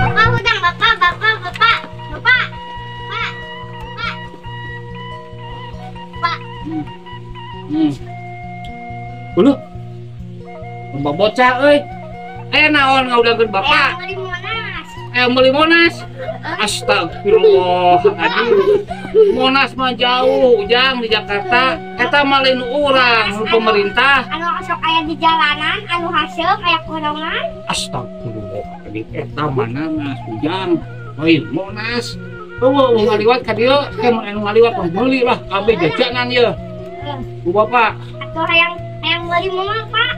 Bapak hutang, bapak, bapak, bapak, bapak, pak, pak, pak. Uluh, loba bocah euy. Aya naon ngaudangkeun bapak? Hayang meuli Monas. Hayang meuli Monas. Astagfirullah. Aduh. Monas mah jauh, Ujang di Jakarta. Eta mah lain urang, nu pemerintah. Anu sok aya di jalanan, anu haseup aya korongan. Astagfirullah. Eta mana Nas, Ujang. Lain Monas. Eueuh ngaliwat ka dieu, ke anu ngaliwat mah meuli lah kabeh jajanan ieu. Ku bapak. Atau hayang hayang meuli moal, Pak.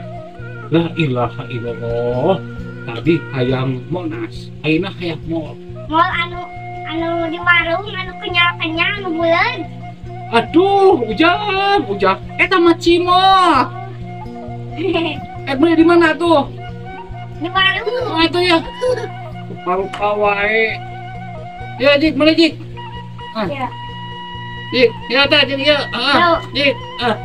La ilaha illallah. Tadi hayang Monas, ayeuna hayang mall. Mall anu anu di warung anu kenyal-kenyal anu buleud. Aduh, Ujang, Ujang. Eta mah cimol. Eh, beli di mana tuh? Di warung. Oh, itu ya. Rupa-rupa wae. Ya, Jik, beli Jik. Ah. Ya. Jik, ya tah, Jik, ya. Ah, Jik, ah.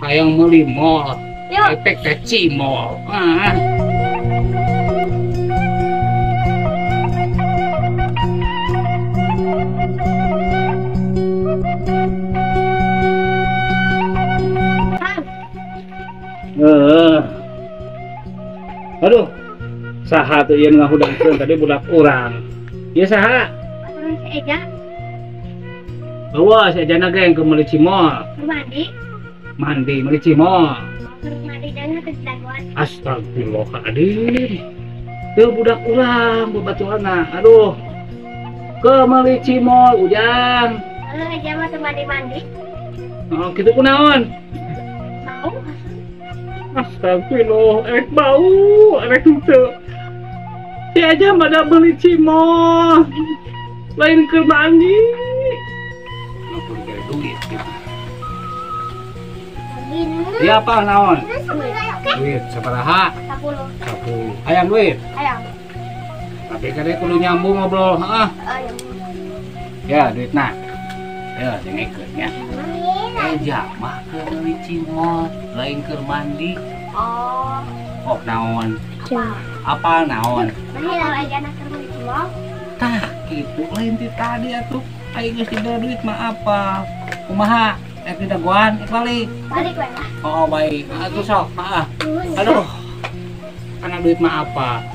Hayang meuli mall. Yuk. Efek teh cimol. Ah. Aduh, saha tuh ieu ngahudangkeun tadi budak urang. Ieu saha? Urang si Eja. Eueuh, si Ejana ge yang meuli cimol. Mandi. Mandi meuli cimol. Mandi dan teu dagoan. Astagfirullahaladzim. Teu budak urang babaturanna. Aduh. Ke meuli cimol Ujang. Heuh, Eja mah teu mandi-mandi. Oh, kitu kunaon? Bau. Astagfirullah, erek bau, erek henteu. Si Eja mah da meuli cimol. Lain keur mandi. Duit gitu. Iya apa naon? Duit sabaraha? 10. 10. Hayang duit? Hayang. Tapi kade kudu nyambung ngobrol, heeh. Ya, duitna. Ya, dengekeun nya. Eja mah keur meuli cimol, lain keur mandi. Oh. Oh, naon? Apa naon? Nah, Eja na keur meuli cimol. Tah, kitu lain ti tadi atuh. Aing geus dibere duit mah apa? Kumaha? Rek didagoan, rek balik. Balik we lah. Oh, baik. Atuh sok, heeh. Aduh. Karena duit mah apa?